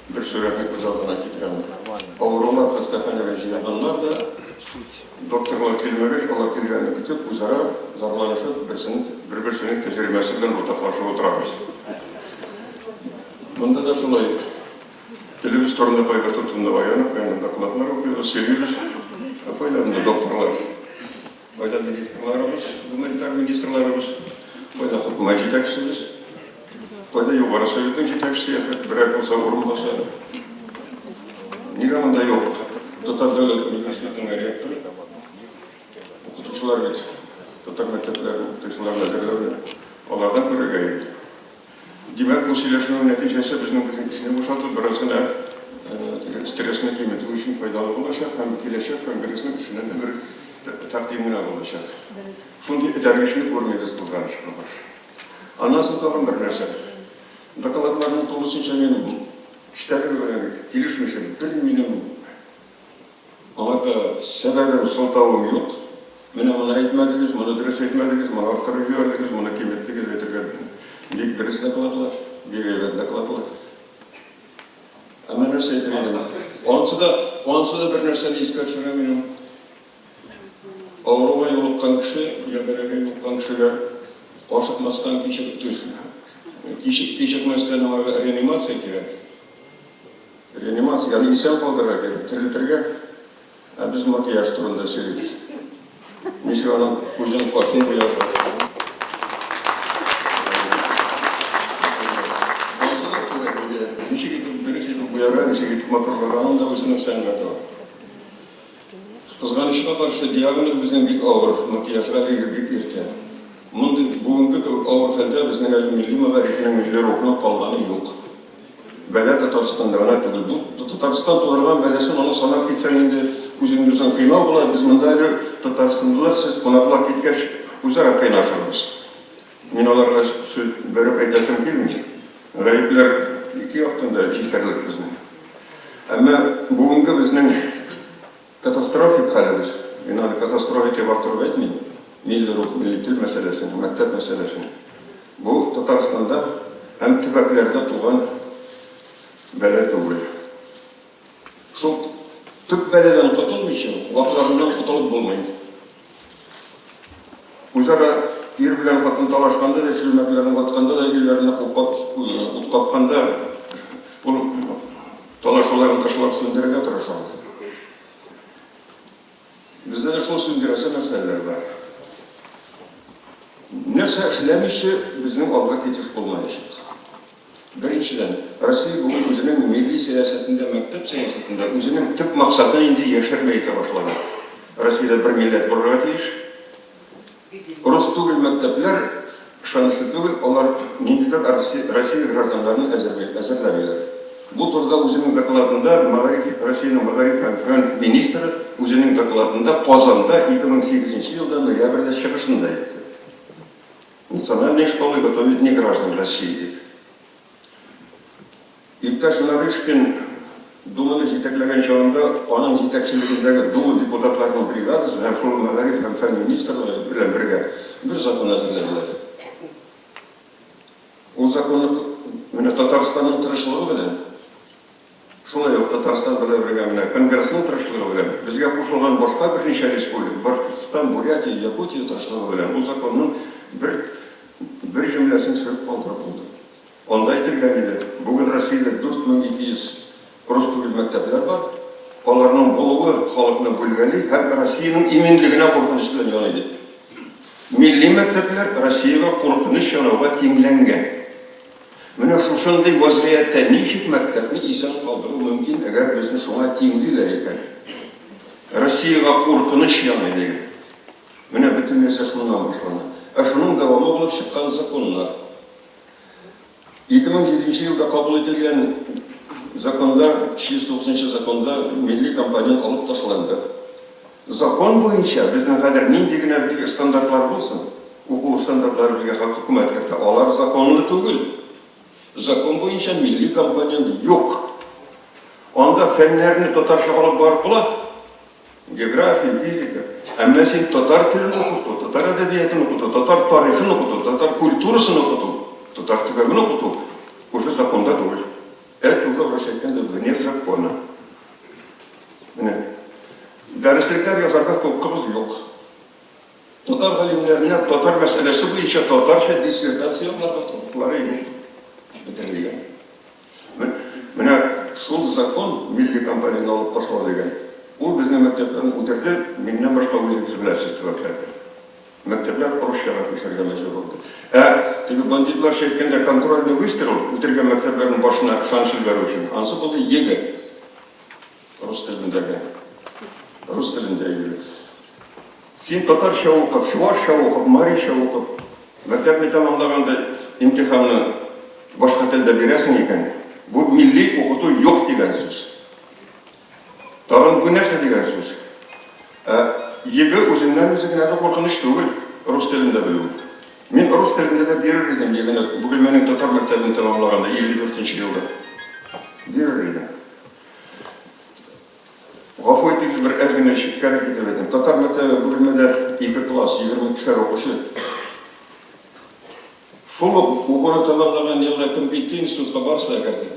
Бер сурәтне күз алдына китерәм. Авырулар хастаханәгә җыелганнар да, докторлар килмәгәч, алар килгәнне көтеп, үзара зарланышып, берсенең, бер-берсенең тәҗрибәсе белән уртаклашып утырабыз. Монда да шулай. Телебез турында кайгырту турында аянып-аянып докладлар укыйбыз, сөйлибез. Ә кайда монда докторлар? Кайда министрларыбыз, гуманитар министрларыбыз? Кайда хөкүмәт җитәкчебез? Кайда Югары Советның җитәкчесе, я хәт берәр булса урынбасары? Нигә монда юк Татар дәүләт университетының ректоры? Укытучылар бит татар мәктәпләрен укытучыларын әзерләүне алардан күрергә иде. Димәк, бу сөйләшүнең нәтиҗәсе безнең безнең эчне бушату, бераз гына теге стрессны киметү өчен файдалы булачак һәм киләчәк конгрессның эшенә дә бер тәкъдим генә булачак. Шундый этәргечне күрмибез, кызганычка каршы. Аннан соң тагын бер нәрсә. Докладларның тулысынча мин эчтәлеге белән килешмичә, бер минем Аңарга сәбәбем, сылтавым юк. Менә моны әйтмәдегез, моны дөрес әйтмәдегез, моны арттырып җибәрдегез, моны киметтегез әйтергә бик дөрес докладлар, бик әйбәт докладлар. Әмма нәрсә әйтер идем? Ансы да, ансы да бер нәрсәне искә төшерә минем. Авыруга юлыккан кеше, я бәлагә юлыккан кешегә ашыкмастан, кичек, кичекмәстән аңарга реанимация кирәк. Реанимация, аны исән калдырырга кирәк, терелтергә. Ә без макияж турында сөйлибез. Ничек аның күзен, кашын буярга. Анысы да кирәк иде. Ничек итеп дөрес итеп буярга, ничек итеп матурларга, аның да үзенең сәнгате бар. Кызганычка каршы, диагноз безнең бик авыр, макияжга әлеге бик иртә. Мондый бүгенге кебек авыр хәлдә безнең әле милли мәгарифнең, милли рухның калганы юк. Бәла Татарстанда гына түгел. Бу Татарстан тудырган бәласен аны санап китсәң инде үзеңне үзең кыйнау була. Без монда әле татарстанлылар, сез кунаклар киткәч үзара кыйнашырбыз. Мин аларга сүз бәреп әйтәсем килми. Гаепләр ике яктан да җитәрлек безнең. Әмма бүгенге безнең катастрофик хәлебез, мин аны катастрофик дип арттырып әйтмим, милли рух, милли тел мәсьәләсен, мәктәп мәсьәләсен. Бу Татарстанда һәм төбәкләрдә туган бәла түгел. Шул төп бәладән котылмыйча, вакларыннан котылып булмый. Үзара ир белән хатын талашканда да, чүлмәкләрен ватканда да, өйләренә ут капканда, ул талашуларын ташлап сүндерергә тырышалар. Бездә дә шул сүндерәсе мәсьәләләр бар. Нәрсә эшләмичә безнең алга китеш булмаячак. Беренчедән, Россия бүген үзенең милли сәясәтендә, мәктәп сәясәтендә үзенең төп максатын инде яшерми әйтә башлады. Россиядә бер милләт булырга тиеш. Рус түгел мәктәпләр ышанычлы түгел, алар ниндидер Россия гражданнарын әзерләмиләр. Бу турыда үзенең докладында мәгариф, Россиянең мәгариф һәм фән министры үзенең докладында Казанда 2008 елда ноябрьдә чыгышында әйтте. Национальные школы готовят не граждан России дип. Иптәш Нарышкин Думаны җитәкләгән чагында аның җитәкчелегендәге Дума депутатларының бригадасы һәм шул мәгариф һәм фән министрлыгы белән бергә бер закон әзерләделәр. Ул законны менә Татарстанның тырышлыгы белән, шулай ук Татарстан белән бергә менә Конгрессның тырышлыгы белән, безгә кушылган башка берничә республика, Башкортстан, Бурятия, Якутия тырышлыгы белән ул законның бер бер җөмләсен төшереп калдырып булды. Анда әйтелгән иде, бүген Россиядә 4200 рус түгел мәктәпләр бар, аларның булуы халыкны бүлгәли һәм Россиянең иминлегенә куркыныч белән яный дип. Милли мәктәпләр Россиягә куркыныч янауга тиңләнгән. Менә шушындый вазгыятьтә ничек мәктәпне исән калдыру мөмкин, әгәр безне шуңа тиңлиләр икән? Россиягә куркыныч яный дигән. Менә бөтен нәрсә шуннан башлана. Ә шуның дәвамы булып чыккан законнар. 2007 нче елда кабул ителгән законда, 309 нчы законда милли компонент алып ташланды. Закон буенча безнең хәзер нинди генә бик стандартлар булсын, уку стандартлары безгә хөкүмәт кертә, алар законлы түгел. Закон буенча милли компонент юк. Анда фәннәрне татарча алып барып була. География, физика. Әмма син татар телен укыту, татар әдәбиятын укыту, татар тарихын укыту, татар культурасын укыту, татар төбәген укыту уже законда түгел. уже, урысча әйткәндә, вне закона. Менә. Дәреслекләр язарга хокукыбыз юк. Татар галимнәренә татар мәсьәләсе буенча татарча диссертация якларга хокуклары юк. Бетерелгән. Менә шул закон, милли компанияне алып ташлау дигән, ул безнең мәктәпләрне үтерде, миннән башка үзегез беләсез төбәкләрдә. Мәктәпләр русчага күчәргә мәҗбүр булды. Ә теге бандитларча әйткәндә контрольный выстрел, үтергән мәктәпләрнең башына шаншил бәрү өчен, ансы булды ЕГЭ. Рус телендәге. Рус телендә ЕГЭ. Син татарча укып, чуашча укып, марича укып, мәктәпне тәмамлаганда имтиханны башка телдә бирәсең икән, бу милли укыту юк дигән сүз. Тагын бу нәрсә дигән сүз? Ә ЕГЭ үзеннән-үзе генә дә куркыныч түгел, рус телен дә белү. Мин рус телендә дә бирер идем ЕГЭны, Бөгелмәнең татар мәктәбен тәмамлаганда, 54 нче елда. Бирер идем. Гафу итегез, бер әз генә читкәрәк китеп әйтәм. Татар мәктәбе Бөгелмәдә ике класс, 22 шәр укучы. Шул ук укуны тәмамлаган елда кем китте институтка, барысы да керде.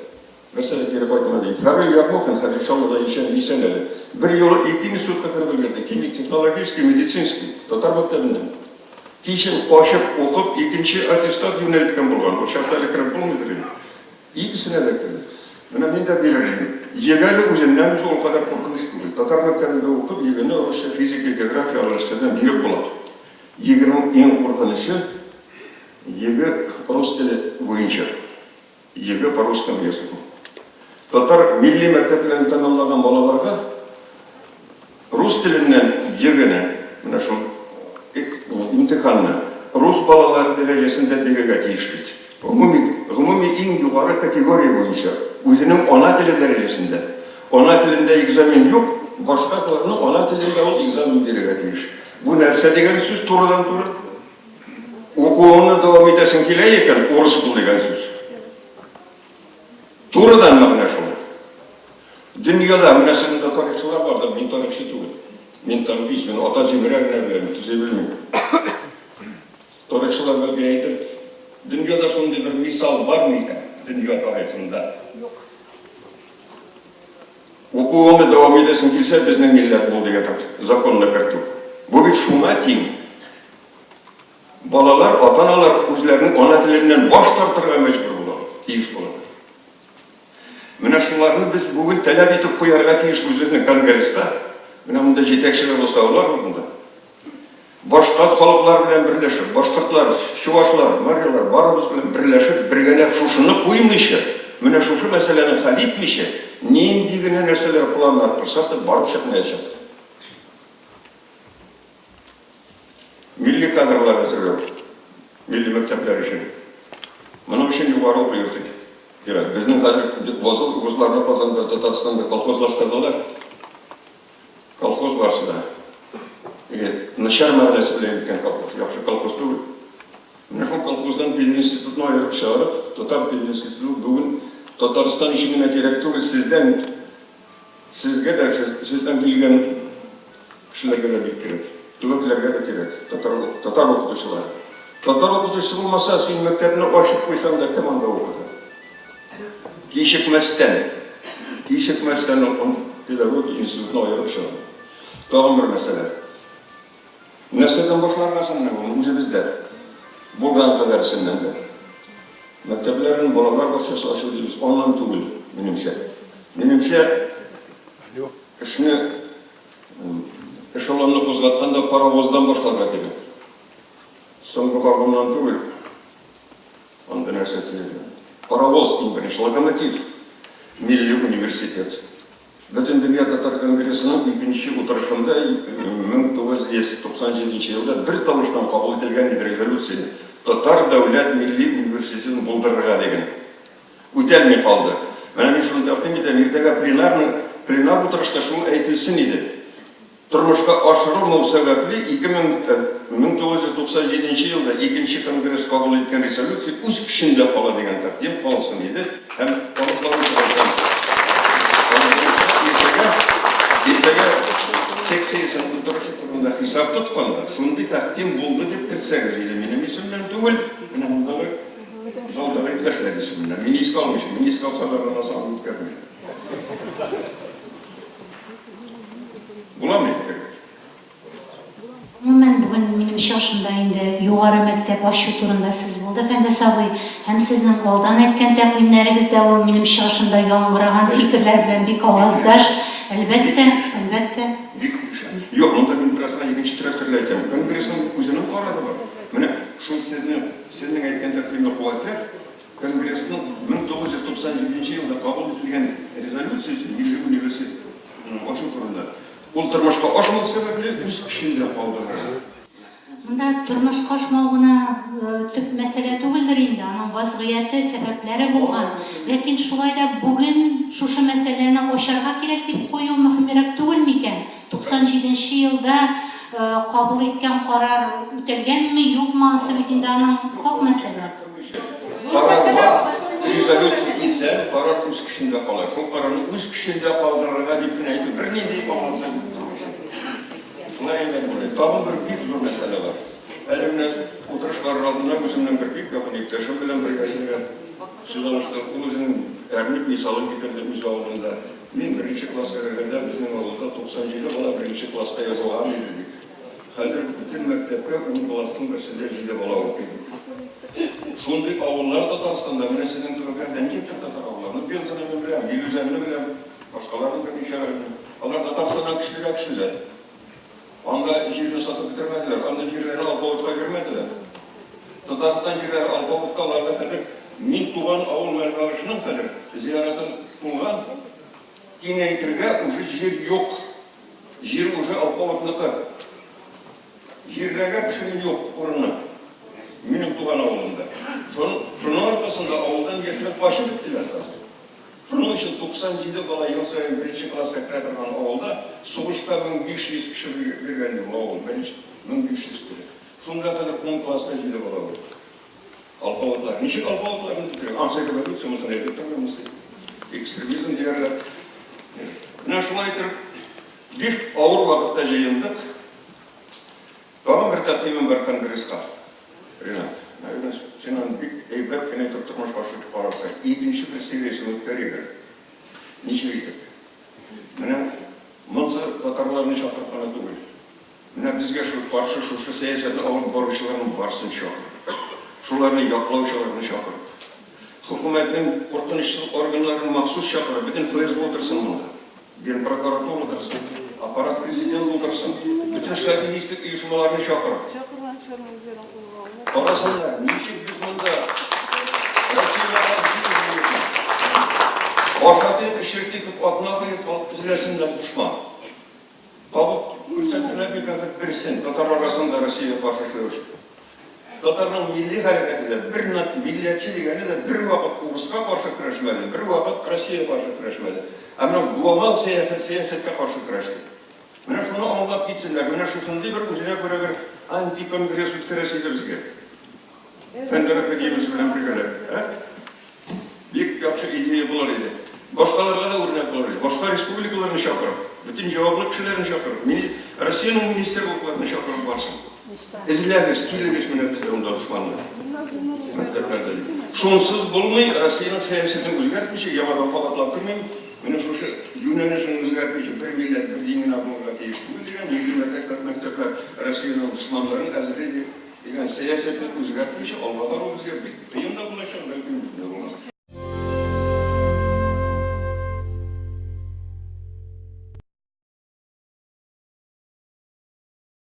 Берсе дә кире кайтмады. Фәгыйль Ярмухин хәзер Чаллыда исән, исән әле. Бер юлы ике институтка кереп өлгерде, химик, технологический, медицинский, татар мәктәбеннән. Кичен качып укып, икенче аттестат юнәлткән булган. Ул чакта әле кереп булмыйдыр инде. Икесенә дә керде. Менә мин дә бирер идем. ЕГЭ әле үзеннән-үзе ул кадәр куркыныч түгел. Татар мәктәбендә укып, ЕГЭны русча, физика, география алгычлардан биреп була. ЕГЭның иң куркынычы, ЕГЭ рус теле буенча. ЕГЭ по русскому языку. Татар милли мәктәпләрен тәмамлаган балаларга рус теленнән ЕГЭны, менә шул имтиханны рус балалары дәрәҗәсендә бирергә тиеш бит. Гомуми, гомуми иң югары категория буенча, үзенең ана теле дәрәҗәсендә. Ана телендә экзамен юк, башка классның ана телендә ул экзамен бирергә тиеш. Бу нәрсә дигән сүз турыдан-туры? Укуыңны дәвам итәсең килә икән, урыс бул дигән сүз. Турыдан мәгънә шул. Дөньяда менә сезнең дә тарихчылар бардыр, мин тарихчы түгел. Мин танкист, мин ата җимерә генә беләм, төзи белмим. Тарихчылар бәлки әйтер, дөньяда шундый бер мисал бар микән, дөнья тарихында? Юк. Укуыңны дәвам итәсең килсә, безнең милләт бул дигән законны кертү. Бу бит шуңа тиң. Балалар, ата-аналар үзләренең ана теленнән баш тартырга мәҗбүр була, тиеш була. Менә шуларны без бүген таләп итеп куярга тиеш үзебезнең конгресста. Менә монда җитәкчеләр булса, алар алдында. Башка халыклар белән берләшеп, башкортлар, чувашлар, марилар, барыбыз белән берләшеп, бергәләп шушыны куймыйча, менә шушы мәсьәләне хәл итмичә, нинди генә нәрсәләр планнар корсак та, барып чыкмаячак. Милли кадрлар әзерләү, милли мәктәпләр өчен. Моның өчен югары уку йорты кирәк. Безнең хәзер вузларны Казанда, Татарстанда колхозлаштырдылар. Колхоз барсы да. Теге начар мәгънәсе белән әйткән колхоз, яхшы колхоз түгел. Менә шул колхоздан пединститутны аерып чыгарып, татар пединституты бүген Татарстан өчен генә кирәк түгел, сездән, сезгә дә, сездән килгән кешеләргә дә бик кирәк. Төбәкләргә дә кирәк, татар, татар укытучылары. Татар укытучысы булмаса, син мәктәпне ачып куйсаң да, кем анда укыта? Кичекмәстән, кичекмәстән ул педагогия институтын аерып чыга. Тагын бер мәсьәлә. Нәрсәдән башларга соң менә моны үзебездә? Булган кадәресеннән дә. Мәктәпләрен балалар бакчасы ачу дибез, аннан түгел, минемчә. Минемчә, эшне эшелонны кузгатканда паровоздан башларга кирәк. Соңгы вагоннан түгел. Анда нәрсә төялгән? Паровоз иң беренче, локомотив, милли университет. Бөтендөнья татар конгрессының икенче утырышында 1997 нче елда бер тавыштан кабул ителгән иде резолюция, Татар дәүләт милли университетын булдырырга дигән. Үтәлми калды. Менә мин шуны тәкъдим итәм, иртәгә пленарный, пленар утырышта шул әйтелсен иде. Тормышка ашырылмау сәбәпле, 1997 нче елда икенче конгресс кабул иткән резолюция үз көчендә кала дигән тәкъдим калсын иде һәм алып баручылардан иртәгә, иртәгә секциясенең утырышы турында хисап тотканда, шундый тәкъдим булды дип кертсәгез иде, минем исемнән түгел, менә мондагы залдагы. Иптәшләр исеменнән. Мине искә алмыйча, мине искә алсалар, аны саны үткәрмим. Буламы әйтергә? Гомумән, бүген минем чыгышымда инде югары мәктәп ачу турында сүз булды, Фәндәс абый. Һәм сезнең алдан әйткән тәкъдимнәрегез дә ул минем чыгышымда яңгыраган фикерләр белән бик аваздаш. Әлбәттә, әлбәттә. Бик килешәм. Юк, монда мин бераз гына икенчетрәк төрле әйтәм. Конгрессның үзенең карары бар. Менә шул сезнең, сезнең әйткән тәкъдимне куәтләп, Конгрессның 1997 нче елда кабул ителгән резолюциясе милли университет ачу турында, ул тормышка ашмау сәбәпле, үз көчендә калды. Монда тормышка ашмау гына төп мәсьәлә түгелдер инде, аның вазгыяте, сәбәпләре булган. Ләкин шулай да бүген шушы мәсьәләне ачарга кирәк дип кую мөһимрәк түгел микән? 97 нче елда кабул иткән карар үтәлгәнме, юкмы, ансы бит инде аның вак мәсьәлә. Карар бар, резолюция исән, карар үз көчендә кала. Шул карарны үз көчендә калдырырга дип кенә әйтү бернинди аңлатма биреп тормый. Шулай әйбәт булыр иде. Тагын бер бик зур мәсьәлә бар. Әле менә утырыш барыр алдыннан үземнең бер бик якын иптәшем белән бергә эшләгән сүз алыштык. Ул үзенең әрнек мисалын китерде үз авылында. Мин беренче класска кергәндә безнең авылда 97 бала беренче класска язылган иде, дип. Хәзер бөтен мәктәпкә ун классның берсендә җиде бала укый, дип. Шундый авыллар Татарстанда, менә сезнең төбәкләрдә ничектер татар авыллары. Ну, Пензаны мин беләм, Гилүзәнне беләм, башкаларны берничәләрен. Алар Татарстаннан көчлерәк кешеләр. Анда җирне сатып бетермәделәр, анда җирләрне алпавытка бирмәделәр. Татарстан җирләре алпавытка аларда хәзер мин туган авыл Мәлбагышның хәзер зияратын тулган, киңәйтергә уже җир юк. Җир уже алпавытныкы. Җирләргә кешенең юк урыны. Минем туган авылымда. Шуның аркасында авылдан яшьләр качып беттеләр хәзер. Шуның өчен 97 бала ел саен беренче класска керә торган авылда сугышка 1500 кеше биргән иде ул авыл, беренче 1500 кеше. Шунда хәзер ун класска җиде бала укый. Алпавытлар. Ничек алпавытларны бетерик? Ансы революция, монысын әйтеп тормыйм, экстремизм диярләр. Менә шулай итеп, бик авыр вакытта җыендык. Тагын бер тәкъдимем бар конгресска, Ринат. Наверное, син аны бик әйбәт кенә итеп тормышка ашырып карарсың. Икенче бер сериясен үткәрик әле. Ничек итеп? Менә монсы татарларны чакырып кына түгел. Менә безгә шу каршы шушы сәясәтне алып баручыларның барсын чакырып, шуларны яклаучыларны чакырып, хөкүмәтнең куркынычсыз органнарын махсус чакырып, бөтен ФСБ утырсын монда. Генпрокуратура утырсын, аппарат президента утырсын, бөтен шовинистик оешмаларны чакырып. Карасыннар, ничек без монда Россиягә Ашатыйк, эчертик, атна буе эзләсеннәр дошман. Табып күрсәтерләр бит хәзер берсен, татар арасында Россиягә каршы эшләүче. Татарның милли хәрәкәте дә, бер милләтче дигәне дә бервакыт урыска каршы көрәшмәде, бервакыт Россиягә каршы көрәшмәде. Ә менә глобал сәяхәт, сәясәткә каршы көрәште. Менә шуны аңлап китсеннәр, менә шушындый бер үзенә күрә бер антиконгресс үткәрәсе иде безгә. Фәннәр академиясе белән бергәләп. Ә? Бик яхшы идея булыр иде. Башкаларга да үрнәк булыр иде. Башка республикаларны чакырып, бөтен җаваплы кешеләрне чакырып, мини, Россиянең министрлыкларны чакырып барсын. Эзләгез, килегез менә безгә монда дошманны. Мәктәпләрдә дип. Шунсыз булмый, Россиянең сәясәтен үзгәртмичә, яңадан кабатлап тормыйм, менә шушы юнәлешен үзгәртмичә, бер милләт, бер дин генә булырга тиеш түгел дигән милли мәктәпләр, мәктәпләр Россиянең дошманнарын әзерли дигән сәясәтне үзгәртмичә алга бару безгә бик кыен.